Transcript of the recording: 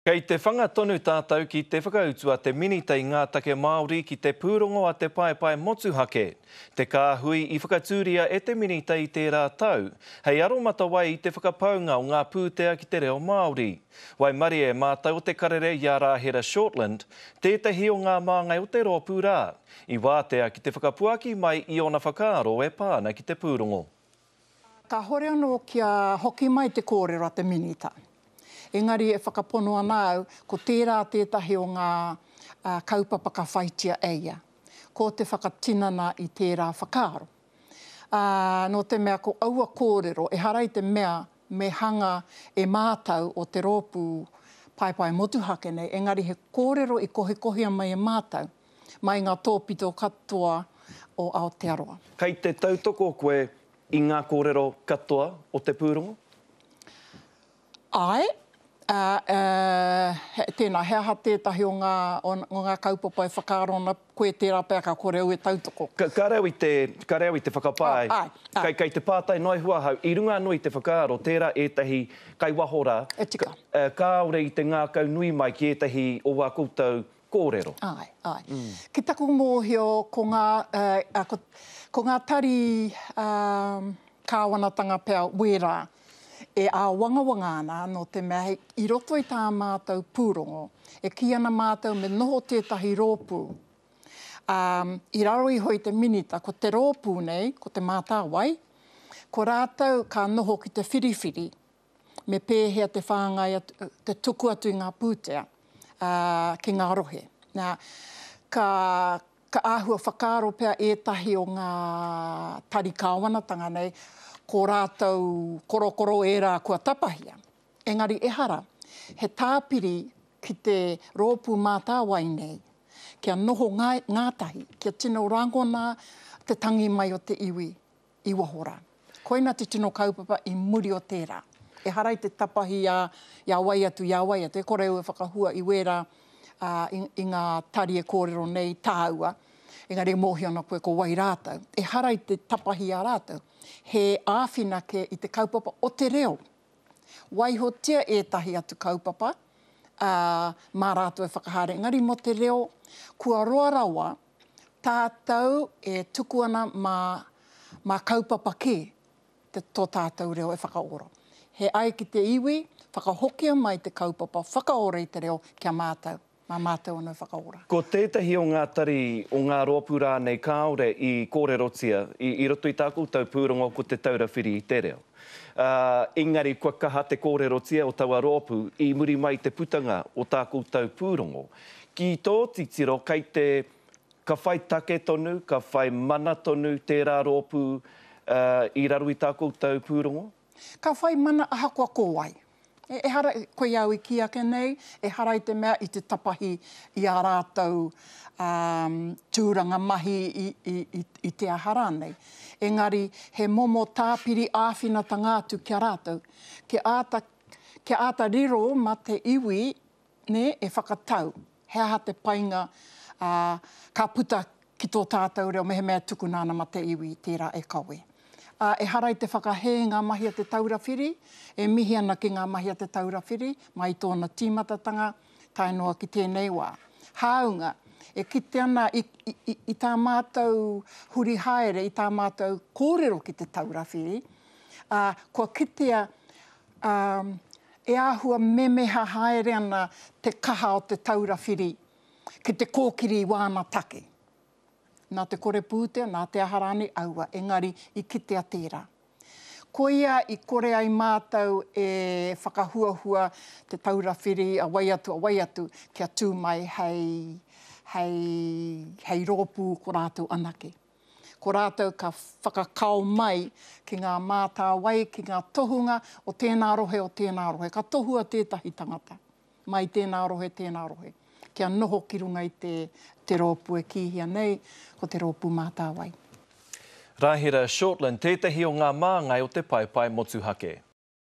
Kei te whanga tonu tātou ki te whakautu a te Minita i ngā Take Māori ki te pūrongo a Te Paepae Motuhake, te kāhui i whakatūria e te Minita i tērā tau, hei aromatawai i te whakapaunga o ngā pūtea ki te reo Māori. Waimarie mātou o Te Karere i a Rāhera Shortland, tētahi o ngā māngai o te rōpū rā, i wātea ki te whakapuaki mai i ōna whakaaro e pā ana ki te pūrongo. Kāhore anō kia hoki mai te kōrero a te Minita. Engari e whakapono ana au, ko tērā tētahi o ngā kaupapa ka whaitia e ia. Ko te whakatinana i tērā whakaaro. Ā, nō te mea ko aua kōrero, ehara i te mea me hanga e mātau o te rōpū Paepae Motuhake nei, engari he kōrero i kohikohia mai e mātau, mai ngā tōpito katoa o Aotearoa. Kei te tautoko koe i ngā kōrero katoa o te pūrongo? Āe. Ā, tēnā, he aha tētahi o ngā, o ngā kaupapa e whakaaro ana koe tērā pea ka kore au e tautoko? Kāre au i te, kāre au i te whakapae. Oh, āe, āe. Kei, kei te pātai noa iho ahau, i runga anō i te whakaaro, tērā ētahi kai waho rā, E tika. kāore i te ngākau nui mai ki ētahi o wā koutou kōrero. Āe, āe. Ki taku mōhio, ko ngā, ko, ko ngā tari kāwanatanga pea wērā e āwangawanga ana, nō te mea hei, i roto i tā mātou pūrongo, e kī ana mātou me noho tētahi rōpū, ā, i raro iho i te Minita, ko te rōpū nei, ko Te Mātāwai, ko rātou ka noho ki te whiriwhiri me pēhea te whāngai atu, te tuku atu i ngā pūtea ki ngā rohe. Nā, ka, ka āhua whakaaro pea ētahi o ngā tari kāwanatanga nei, ko rātou korokoro ērā kua tapahia. Engari ehara, he tāpiri ki te rōpū mātāwai nei, kia noho ngātahi, kia tino rangona te tangi mai o te iwi i waho rā. Koina te tino kaupapa i muri o tērā. Ehara i te tapahi i a, i a wai atu, i a wai atu, e kore au e whakahua i wērā, ā, i, i ngā tari e kōrero nei tāua, engari e mōhio ana koe ko wai rātou. Ehara i te tapahi i a rātou. He āwhina kē i te kaupapa o te reo. Waihotia ētahi atu kaupapa, ā, mā rātou e whakahaere. Engari mō te reo, kua roa rawa tātou e tuku ana mā, mā kaupapa kē te, tō tātou reo e whakaora. He ai ki te iwi, whakahokia mai te kaupapa whakaora i te reo ki a mātou, mā mātou anō e whakaora. Ko tētahi o ngā tari, o ngā rōpū rānei kāore i kōrerotia i, i roto i tā koutou pūrongo ko Te Taura Whiri i te Reo. Ā, engari kua kaha te kōrerotia o taua rōpū i muri mai i te putanga o tā koutou pūrongo. Ki tō titiro, kei te, ka whai take tonu, ka whai mana tonu tērā rōpū i raro i tā koutou pūrongo? Ka whai mana ahakoa ko wai. Ehara, koia au i kī ake nei, ehara i te mea i te tapahi i ā rātou tūranga mahi i te aha rānei. Engari, he momo tāpiri āwhinatanga atu ki a rātou, kia āta, kia āta riro mā te iwi nē, e whakatau he aha te painga, ā, ka puta ki tō tātou reo mehemea e tukuna ana ma te iwi tērā e kawe. Ā, ehara i te whakahē ngā mahi a Te Taura Whiri, e mihi ana ki ngā mahi a Te Taura Whiri mai i tōna tīmatatanga tae noa ki tēnei wā. Hāunga, e kite ana i, i, i, i tā mātou huri haere, i tā mātou kōrero ki Te Taura Whiri, ā, kua kitea, ā, E āhua memeha haere ana te kaha o Te Taura Whiri ki te kōkiri i wāna take. Nā te kore pūtea, nā te aha rānei, aua, engari i kitea tērā. Koia i kore ai mātou e whakahuahua Te Taura Whiri, a wai atu, a wai atu, kia tū mai hei, hei, hei rōpū ko rātou anake. Ko rātou ka whakakao mai ki ngā mātāwai, ki ngā tohunga o tēnā rohe, o tēnā rohe. Ka tohua tētahi tangata mai tēnā rohe, tēnā rohe, kia noho ki runga i te, te rōpū e kīhia nei ko te Rōpū Mātāwai. Rahira Shortland tētahi o ngā māngai o te paepae motuhake.